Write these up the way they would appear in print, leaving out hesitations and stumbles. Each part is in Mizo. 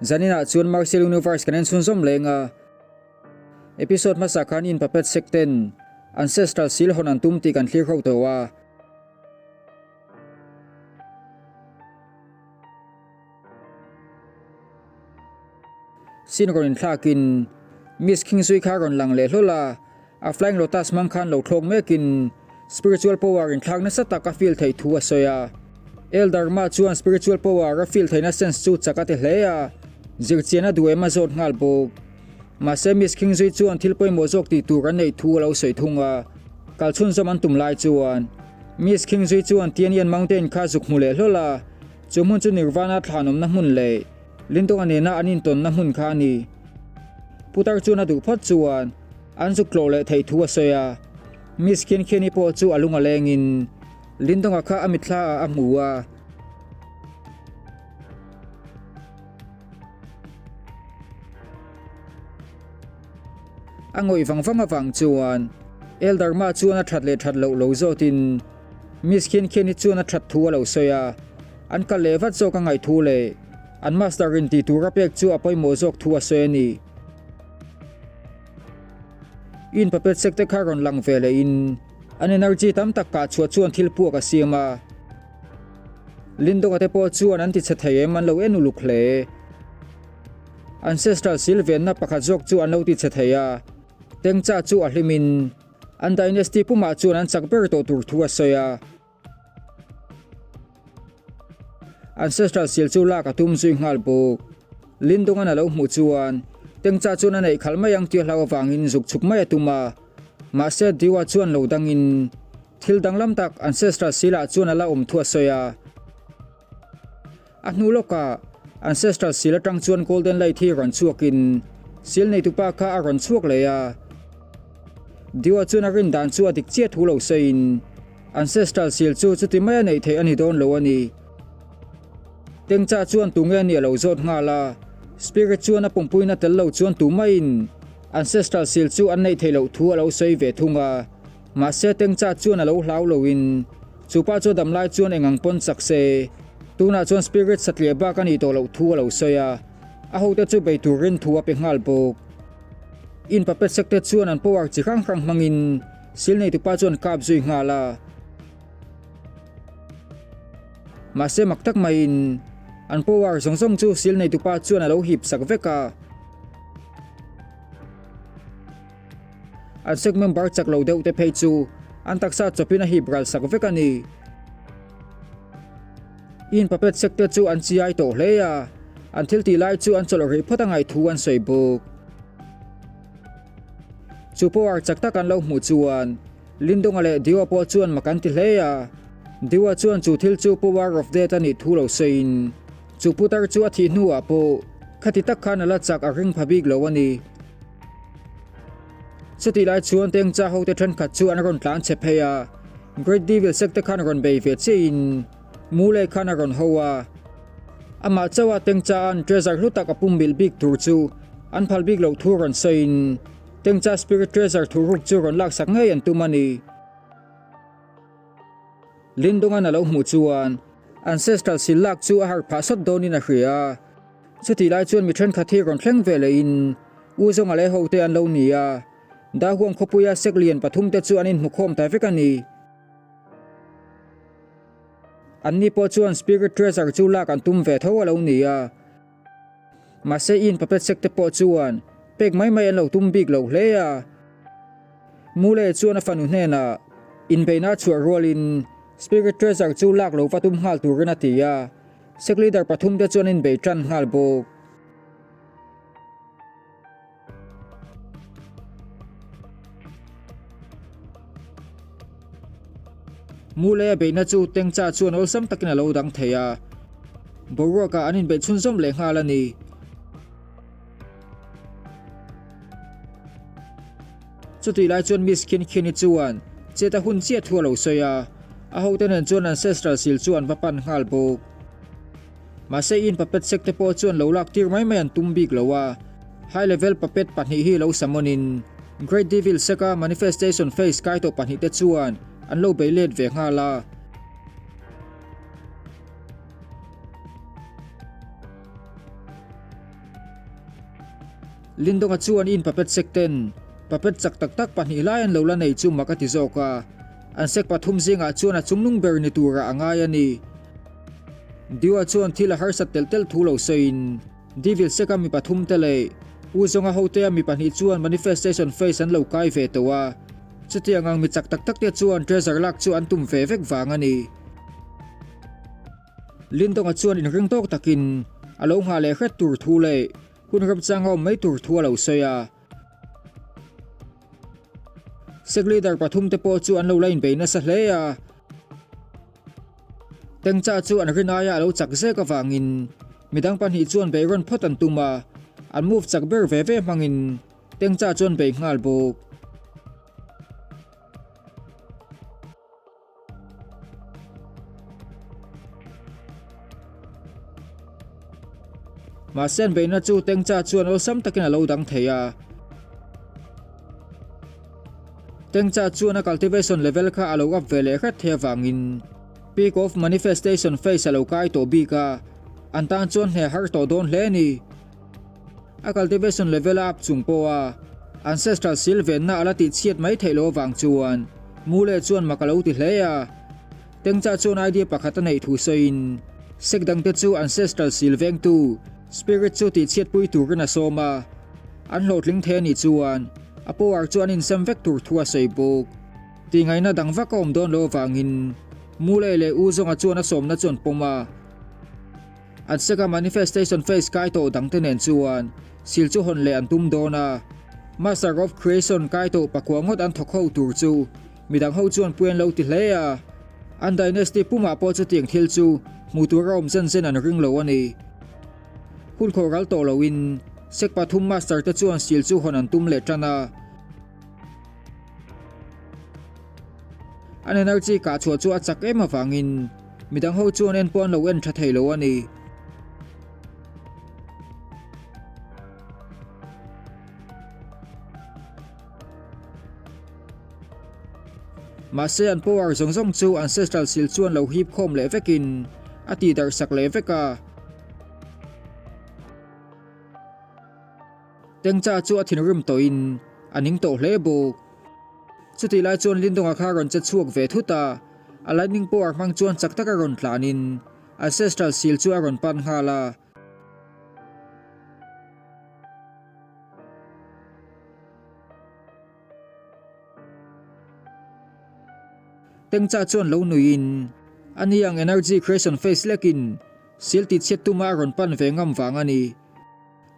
Zaninah chuan Martial Universe kan en chhunzawm leng a. Episode hmasa khan in puppet sek ten Ancestral Seal hawn an tum tih kan thlir ho tawh a. Sin rawn inthlakin Miss Kingzui kha rawn lang leh hlawl a, a Flying Lotus hmang khan lo thlawk mekin spiritual power inthlak nasa tak a feel theih thu a sawi a. Elder Ma chuan spiritual power a feel theihna sense chu chak a ti hle a, zirchian a duh em a zawt nghal bawk. Mahse Miss Kingzui chuan thil pawimawh zawk tih tur an neih thu a lo sawi thung a, kal chhunzawm an tum lai chuan Miss Kingzui chuan Tianyan Mountain kha zuk hmu leh hlawl a, chu hmun chu Nirvana thlanawmna hmun leh Lindonga nena an intawnna hmun kha a ni. Putar chuan a duh phawt chuan an zuk tlawh leh theih thu a sawi a. Miss Khiankhiani pawh chu a lung a lengin Lindonga kha a mitthla ah a hmu a. A ngawih vang vang avang chuan Elder Ma chuan a that leh that loh lo zawtin Miss Khiankhiani chuan a that thu a lo sawi a. An kal leh vat zawk a ngaih thu leh an master in tih tur a pek chu a pawimawh zawk thu a sawi a ni. In puppet sek te kha rawn lang ve leh in an energy tam tak kah chhuah chuan thil puak a siam a. Lindonga te pawh chuan an ti chhe thei em an lo en uluk hle. Ancestral sil venna pakhat zawk chu an lo ti chhe thei a. Tengcha chu a hlim in an dynasty pumah chuan an chak ber tawh tur thu a sawi a. Ancestral seal chu lak a tum zui nghal bawk. Lindongan a lo hmuh chuan Tengcha chuan a neih khalh mai ang tih hlau avangin zuk chhuk mai a tum a. Mahse Diwa chuan lo dangin thil danglam tak Ancestral seal ah chuan a la awm thu a sawi a. A hnu lawkah Ancestral seal atang chuan Golden Light hi rawn chhuakin seal neitupa kha a rawn chhuak leh a. Diwa chuan a rin dan chu a dik chiah thu lo sawiin Ancestral seal chu chuti maia neih theih a ni dawn lo a ni. Tengcha chuan tunge a nih a lo zawt nghal a, Spirit chuan a pumpuina tel lo chuan tumaiin Ancestral seal chu an neih theih loh thu a lo sawi ve thung a. Mahse Tengcha chuan a lo hlau loin chupa chu a dam lai chuan eng ang pawn chak se, tunah chuan Spirit satliah bak a nih tawh loh thu a lo sawi a, a hote chu bei turin thu a pe nghal bawk. In puppet sek te chuan an power chi hrang hrang hmangin sil neitupa chuan kap zui nghal a. Mahse mak tak maiin an power zawng zawng chu sil neitupa chuan a lo hip sak vek a. An sek member chak lo deuh te phei chu an taksa chawpin a hip ral sak vek a ni. In puppet sek te chu an chiai tawh hle a, an thil tih lai chu an chawlh rih phawt a ngaih thu an sawi bawk. Chu power chak tak an lo hmuh chuan Lindonga leh Diwa pawh chuan mak an ti hle a, Diwa chuan chu thil chu power of death a nih thu lo sawiin chu putar chu a thih hnuah pawh khati tak khan a la chak a ring pha bik lo a ni. Chutih lai chuan Tengcha hote thenkhat chu an rawn tlan chhe phei a, Great Devil sek te khan rawn bei ve chiahin Mule khan a rawn ho a. Amah chauha Tengcha an treasure hlu tak a pum bilh bik tur chu an phal bik loh thu rawn sawiin Tengcha Spirit Treasure thuruk chu rawn laksak ngei an tum a ni. Lindongan a lo hmuh chuan Ancestral sil lak chu a harh phah sawt dawnin a hria a. Chutih lai chuan mi thenkhat hi rawn thleng ve lehin U Zawnga leh hote an lo ni a, Dahuang khawpuia sek lian pathumte chu an inhmukhawm ta vek a ni. Anni pawh chuan Spirit Treasure chu lak an tum ve tho a lo ni a. Mahse in puppet sek te pawh chuan pek mai mai an lo tum bik lo hle a. Mule chuan a fanu hnenah inbeihna a chhuah rualin Spirit Treasure chu lak lo va tum nghal turin a ti a. Sek leader pathumte chuan an inbei tan nghal bawk. Mule a beihna chu Tengcha chuan awlsam takin a lo dang thei a, boruakah an inbeih chhunzawm leh nghal a ni. Chutih lai chuan Miss Khinkhin-i chuan chet a hun chiah thu a lo sawi a, a hote nen chuan Ancestral Seal chu an va pan nghal bawk. Mahse in puppet sek te pawh chuan lo lak tir mai mai an tum bik lo a, high level puppet pahnih hi lo summon in Great Devil sek a manifestation phase kai tawh pahnih te chuan an lo bei let ve nghal a. Lindonga chuan in puppet sek ten puppet chak tak tak pahnih lai an lo la nei chu mak a ti zawk a, an sek pathum zingah chuan a chungnung ber ni turah a ngai a ni. Diwa chuan thil a harsat telh telh thu lo sawiin Devil seka mi pathum te leh U Zawnga hotea mi pahnih chuan manifestation phase an lo kai ve tawh a, chutiang ang mi chak tak tak te chuan treasure lak chu an tum ve vek vang a ni. Lindonga chuan inring tawk takin a lo nghah leh hret tur thu leh hun remchang a awm mai tur thu a lo sawi a. Sek leader pathum te pawh chu an lo la inbei nasa hle a. Tengcha chu an rin aia a lo chak zek avangin midang pahnih chuan bei rawn phawt an tum a, an move chak ber ve ve hmangin Tengcha chuan bei nghal bawk. Mahse an beihna chu Tengcha chuan awlsam takin a lo dang thei a. Tengcha chuan a cultivation level kha a lo up ve leh hret thei avangin Peak of Manifestation phase a lo kai tawh bik a, an tan chuan hne har tawh dawn hle a ni. A cultivation level a up chung pawha ancestral sil venna a la tihchhiat mai theih loh avang chuan Mule chuan mak a lo ti hle a. Tengcha chuan idea pakhat a neih thu sawiin sek dangte chu ancestral sil vengtu spirit chu tihchhiatpui turin a sawm a, an hlawhtling thei a nih chuan a power chu an insem vek tur thu a sawi bawk. Tihngaihna dang vak a awm dawn loh avangin Mule leh U Zawnga chuan a sawmna chu an pawm a. An seka manifestation phase kai tawh dangte nen chuan sil chu hawn leh an tum dawn a, Master of Creation kai tawh pakua ngawt an thawk ho tur chu midang ho chuan pui an lo ti hle a, an dynasty pumah pawh chutiang thil chu hmuh tur a awm zen zen an ring lo a ni. Hun khawh ral tawh loin sek pathum master te chuan sil chu hawn an tum leh tan a. An energy kah chhuah chu a chak em avangin midang ho chuan en pawh an lo en tha thei lo a ni. Mahse an power zawng zawng chu ancestral sil chuan lo hip khawm leh vekin a tih darh sak leh vek a. Tengcha chu a thinrim tawhin a ning tawh hle bawk. Chutih lai chuan Lindonga kha a rawn che chhuak ve thut a, a lightning power hmang chuan chak taka rawn tlanin Ancestral Seal chu a rawn pan nghal a. Tengcha chuan lo nuiin, Ani ang energy creation phase lekin seal tihchhiat tuma a rawn pan ve ngam vang a ni.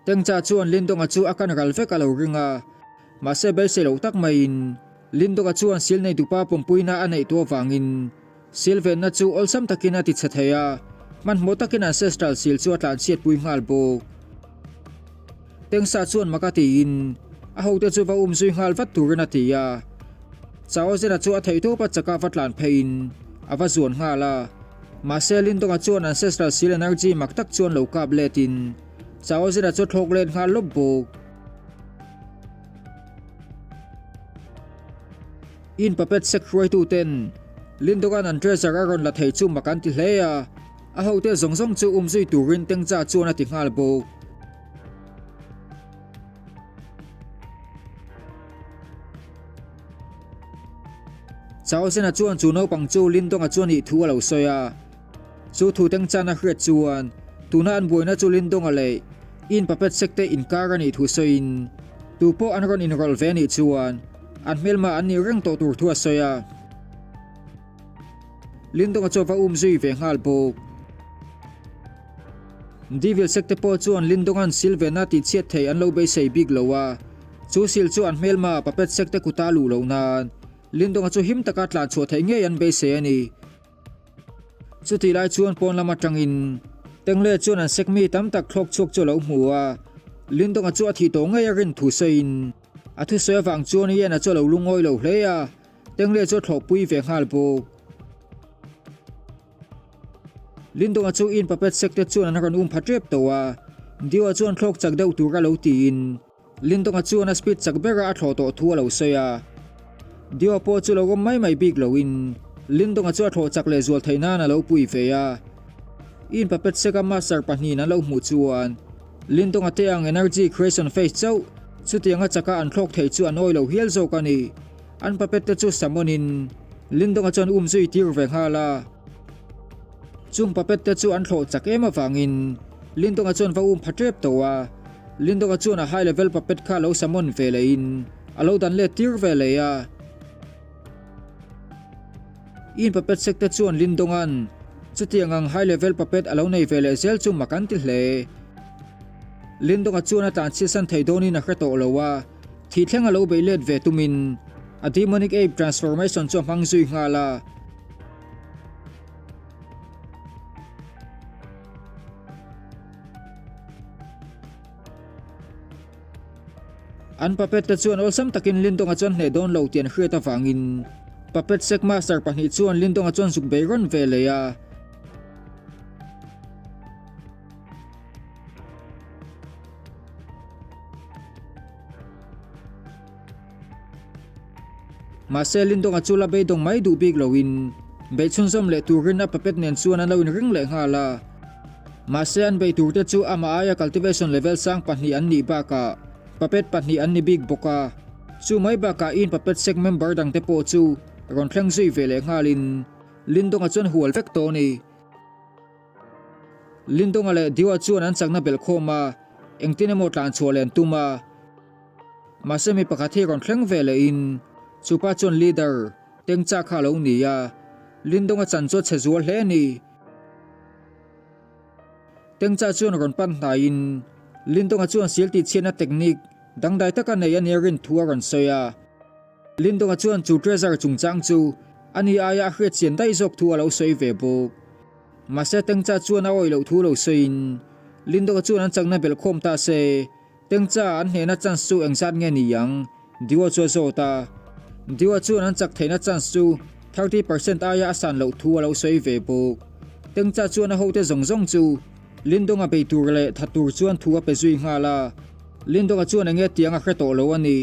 Tengcha chuan Lindonga chu a kan ral vek a lo ring a, mahse beisei loh tak maiin Lindonga chuan sil nei dupa pawmpuina a neih tuah vangin sil venna chu awlsam takin a ti chhe thei a, hmanhmawh takin ancestral sil chu a tlanchhiatpui nghal bawk. Tengsa chuan mak a tiin a hote chu va umzui nghal vat turin a ti a, Chaozena chu a theihtawp a chaka va tlan pheiin a va zuan nghal a, mahse Lindonga chuan ancestral sil energy mak tak chuan lo kap letin Chaozena chu thlawk let nghal lawp bawk. In puppet sek hruaitu ten Lindogan an treasure a rawn la thei chu mak an ti hle a, a hote zawng zawng chu umzui turin Tengcha chuan a ti nghal bawk. Chaozena chuan chu naupang chu Lindonga chuan ih thu a lo sawi a. Chu thu Tengchana hriat chuan tuna an buaina chu Lindonga leh in puppet sek te inkar a nih thu sawiin tu pawh an rawn inrawlh ve a nih chuan an hmelma an nih reng tawh tur thu a sawi a. Lindonga chu a va um zui ve nghal bawk. Devil sek te pawh chuan Lindonga'n sil vena tihchhiat thei an lo beisei bik lo a, chu sil chu an hmelma puppet sek te kuta luh loh nan Lindonga chu him taka tlan chhuah theih ngei an beisei a ni. Chutih lai chuan pawn lam atangin Tengle chuan an sek mi tam tak thlawk chhuak chu a lo hmu a, Lindonga chu a thih tawh ngei a rin thu sawiin a thusawi avang chuan Ian-a chu a lo lungawi lo hle a, Tengle chu a thlawhpui ve nghal bawk. Lindonga chu in puppet sek te chuan an rawn um pha tep tawh a, Dio-a chuan thlawk chak deuh tur a lo tiin Lindonga chuan a speed chak bera a thlawh tawh thu a lo sawi a. Dio pawh chu lo awm mai mai bik loin Lindonga chu a thlawh chak leh zual theih nan a lo pui ve a. In puppet seka master pahnihin an lo hmuh chuan. Lindonga te ang energy creation phase chauh chutianga chaka an thlawk thei chu an awi lo hial zawk a ni. An puppet te chu summon in Lindonga chuan um zui tir ve nghal a. Chung puppet te chu an thlawh chak em avangin Lindonga chuan va um pha tep tawh a. Lindonga chuan a high level puppet kha lo summon ve leh in a lo dan let tir ve leh a. In puppet sek te chuan Lindonga'n chutiang ang high level puppet a lo nei ve leh zel chu mak an ti hle. Lindonga chuan a tlanchhiatsan thei dawnin a hre tawh lo a, thih thleng a lo beih let ve tumin a demonic ape transformation chu a hmang zui nghal a. An puppet te chuan awlsam takin Lindonga chuan hneh dawn lo tih an hriat avangin puppet sek master pahnih chuan Lindonga chuan zuk bei rawn ve leh a. Mahse Lindonga chu la beidawng mai duh bik loin beih chhunzawm leh turin a puppet nen chuan an lo inring leh nghal a. Mahse an beih turte chu amah aia cultivation level sang pahnih an nih bakah puppet pahnih an ni bik bawk a. Chu mai bakah in puppet sect member dangte pawh chu rawn thleng zui ve leh nghalin Lindonga chuan hual vek tawh a ni. Lindonga leh Diwa chuan an chakna belh khawm a, engtin emaw tlan chhuah leh an tum a. Mahse mi pakhat hi rawn thleng ve lehin chupa chuan leader Tengcha kha a lo ni a, Lindonga chan chu a chhe zual hle a ni. Tengcha chuan rawn pan hnaiin Lindonga chuan sil tihchhiatna technique dangdai taka nei a nia rin thu a rawn sawi a. Lindonga chuan chu treasure chungchang chu a ni aia a hriat chian daih zawk thu a lo sawi ve bawk. Mahse Tengcha chuan a awih loh thu lo sawiin Lindonga chuan an chakna belh khawm ta se, Tengcha an hnehna chance chu engzat nge ni ang? Diwa chu a zawt a. Diwa chuan an chak theihna chance chu 30% aia a san loh thu a lo sawi ve bawk. Tengcha chuan a hote zawng zawng chu Lindonga bei tur leh tha tur chuan thu a pe zui nghal a. Lindonga chuan enge tiang a hre tawh lo a ni.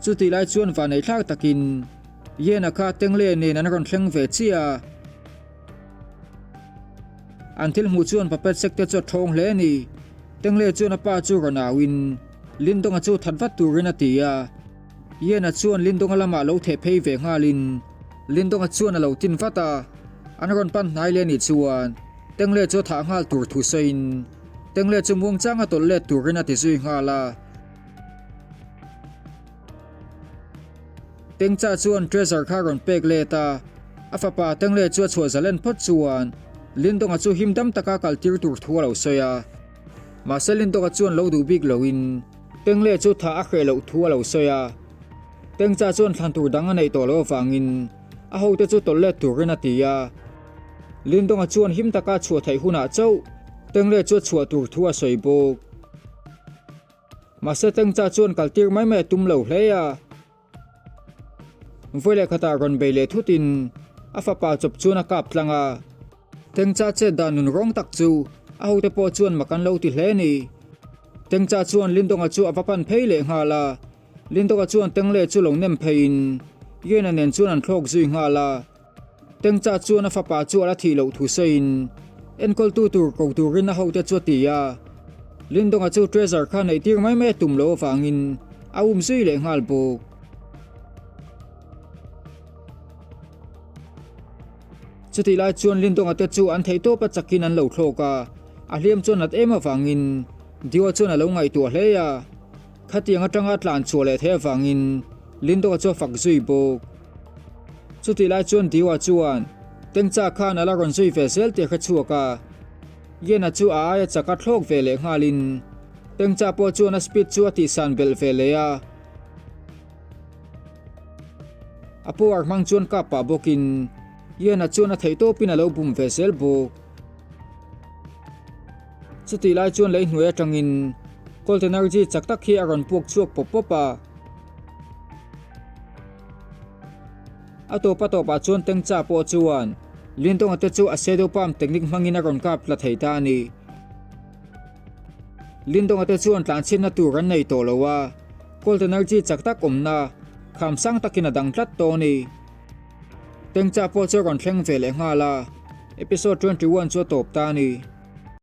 Chutih lai chuan vanei thlak takin Yena kha Tengle nen an rawn thleng ve chiah a. An thil hmuh chuan puppet sek te chu a thawng hle a ni. Tengle chuan a pa chu rawn auin Lindonga chu that vat turin a ti a. Yena chuan Lindonga lamah lo theh phei ve nghalin Lindonga chuan a lo tin vat a. An rawn pan hnai leh anih chuan Tengle chu a thah nghal tur thu sawiin Tengle chu muangchanga tawlh let turin a ti zui nghal a. Tengcha chuan treasure kha rawn pek let a, a fapa Tengle chu a chhuah zalen phawt chuan Lindonga chu him dam taka kal tir tur thu a lo sawi a. Mahse Lindonga chuan lo duh bik loin Tengle chu thah a hreh loh thu a lo sawi a. Tengcha chuan thlan tur dang a neih tawh loh avangin a hote chu tawlh let turin a ti a. Lindonga chuan him taka chhuah theih hunah chauh Tengle chu a chhuah tur thu a sawi bawk. Mahse Tengcha chuan kal tir mai mai a tum lo hle a. Vawi leh khatah rawn bei leh thutin a fapa chawp chuan a kap tlang a. Tengcha chet dan nun rawng tak chu a hote pawh chuan mak an lo ti hle a ni. Tengcha chuan Lindonga chu a va pan phei leh nghal a. Lindonga chuan Tengle chu lo nem pheiin Yena nen chuan an thlawk zui nghal a. Tengcha chuan a fapa chu a la thih loh thu sawiin enkawltu tur ko turin a hote chu a ti a. Lindonga chu treasure kha neih tir mai mai a tum loh avangin a um zui leh nghal bawk. Chutih lai chuan Lindonga te chu an theihtawp a chakin an lo thlawk a, a hliam chuan nat em avangin Diwa chuan a lo ngaihtuah hle a. Khatiang atanga tlan chhuah leh theih avangin Lindonga chu a fak zui bawk. Chutih lai chuan Diwa chuan Tengcha khan a la rawn zui ve zel tih a hre chhuak a. Yena chu a aia chak a thlawk ve leh nghalin Tengcha pawh chuan a speed chu a tihsan belh ve leh a. A power hmang chuan kap pah bawkin Yena chuan a theihtawpin a lo bum ve zel bawk. Chutih lai chuan lei hnuai atangin cold energy chak tak hi a rawn puak chhuak pawp pawp a. A tawp a tawpah chuan Tengcha pawh chuan Lindonga te chu a shadow palm technique hmangin a rawn kap tla thei ta a ni. Lindonga te chuan tlanchhiatna tur an nei tawh lo a, cold energy chak tak awmna kham sang takin a dang tlat tawh a ni. Tengcha pawh chu a rawn thleng ve leh nghal a, episode 21 chu a tawp ta a ni.